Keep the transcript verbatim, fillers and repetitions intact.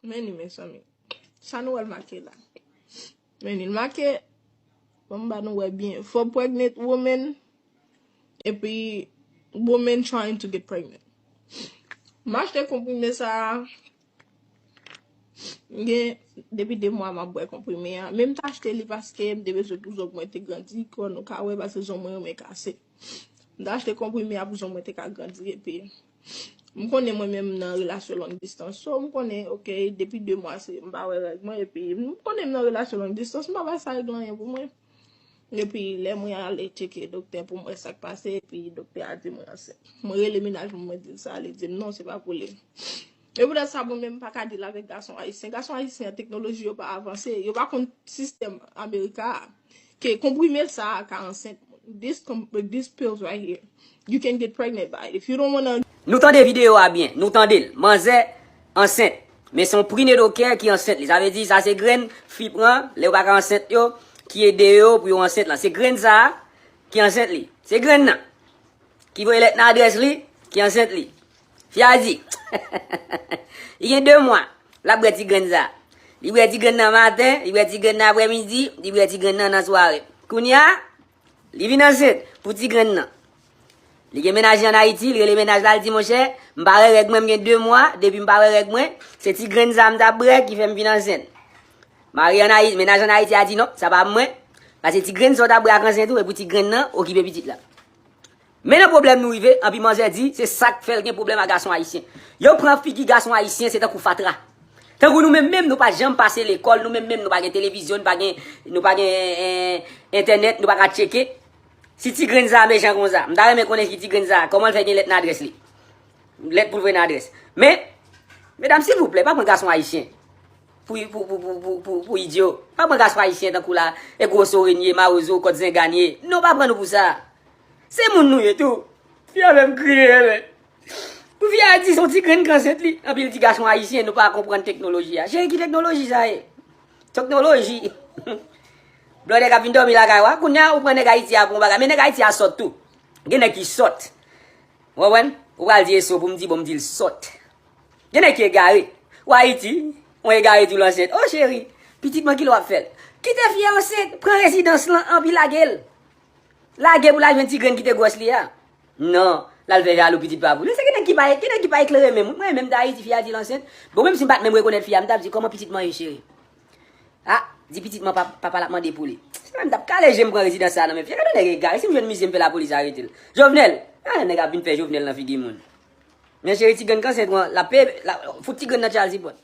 Men li, mezanmi. Sa nou wè l make la. Men li, l make, bon, m ba nou wè byen. For pregnant women, epi women trying to get pregnant. M achte konprime sa a, gen depi de mwa m ap bwè konprime a. Men m t achte li paske m te bezwen pou zong mwen te grandi, kò nou ka wè, paske zong mwen renmen kase. M t achte konprime a pou zong mwen te ka grandi, epi m konnen mwen menm nan relasyon long distance. So, m konnen, ok, depi de mwa, se, m pa wè règ mwen, epi m konnen m nan relasyon long distance, m pa wè sa regle anyen pou mwen. Epi, lè mwen ale tcheke doktè pou m wè sa k pase, epi doktè a di mwen ansent. Mwen rele mennaj mwen, mwen di l sa, li di m non, se pa pou li. E poutèt sa, mwen menm, m pa ka deal avèk gason ayisyen. Gason ayisyen an, teknoloji yo pa avanse, yo pa konn sistèm Amerika a. Ke konprime sa a ka ansent. This, com- this pills right here, you can get pregnant by it. If you don't wanna Nou tande videyo a byen, nou tande l. Manzè ansent. Men se yon prenatal care ki ansent li. Sa vle di, sa se grenn fi pran, lè yo pa ka ansent yo, ki ede yo pou yo ansent lan. Se grenn sa a ki ansent li. Se grenn nan. Ki voye lèt nan adrès li, ki ansent li. Fi a di, li gen de mwa, l ap bwè ti grenn sa. Li bwè ti grenn nan maten, li bwè ti grenn nan aprèmidi, li bwè ti grenn nan nan sware. Kounye a, li vin ansent pou ti grenn nan. Li gen mennaj li ann Ayiti, li rele mennaj la, li di, monchè, m pa wè règ mwen, m gen de mwa, depi m pa wè règ mwen, se ti grenn sa m t ap bwè ki fè m vin ansent. Mari ann Ayiti, mennaj ann Ayiti a di, non, sa pa mwen, paske ti grenn sa w t ap bwè ak ansent ou, e pou ti grenn nan okipe pitit la. Men nan pwoblèm nou rive, anpi manzè di, se sa k fè l gen pwoblèm ak gason ayisyen. Yo pran figi gason ayisyen, se tankou fatra. Tankou nou menm menm, nou pa janm pase lekòl, nou menm menm, nou pa gen televizyon, nou pa gen, nou pa gen, eh, entènèt, nou pa ka tcheke. Si ti grenn sa a mechan konsa, m ta renmen konnen ki ti grenn sa a, kòman l fè gen lèt nan adrès li. Lèt pou l voye nan adrès. Men, medam, silvouplè, pa pran gason ayisyen pou, pou, pou idyo. Pa pran gason ayisyen tankou la, e gwo sorenye, mawozo, kòt zenganyen. Non, pa pran nou pou sa. Se moun nou ye tou. Fi a fè m kriye, men. Pou fi a di se yon ti grenn k ansent li. Anpil ti gason ayisyen, nou pa konprann teknoloji a. Cheri, ki teknoloji sa ye? Teknoloji. Blòdè k ap vin dòmi lakay ou a, kounye a ou pran nèg Ayiti a pou yon bagay. Men nèg Ayiti a sòt tou. Gen nèg ki sòt. Ou konprann? Ou pral di eso pou m di bon, m di l sòt. Gen nèg ki egare. Ou Ayiti, yon egare tou l ansent. O cheri, pitit mwen, kilè w ap fè l? Kite fi a ansent, pran rezidans lan, anpi lage l. Lage pou l al jwenn ti grenn ki te gwòs li a. Non, l al fè jalou pitit pa pou li. Se gen nèg ki pa, gen nèg ki pa eklere menm. Mwen menm, m t Ayiti, fi a di l ansent. Bon, menm si m pa t menm rekonèt fi a, m t ap di, kòman pitit mwen ye, cheri? A, di pitit mwen pa, papa l ap mande pou li. Se mwen m t ap kale je m pran rezidans sa nan men fi a. Gade nèg egare, si m jwenn mizye m fè lapolis arete l. Jovenel, a nèg ap vin fè Jovenel nan figi moun. Men cheri, ti grenn k ansent ou an, l ap peye, l ap fout ti grenn nan child support.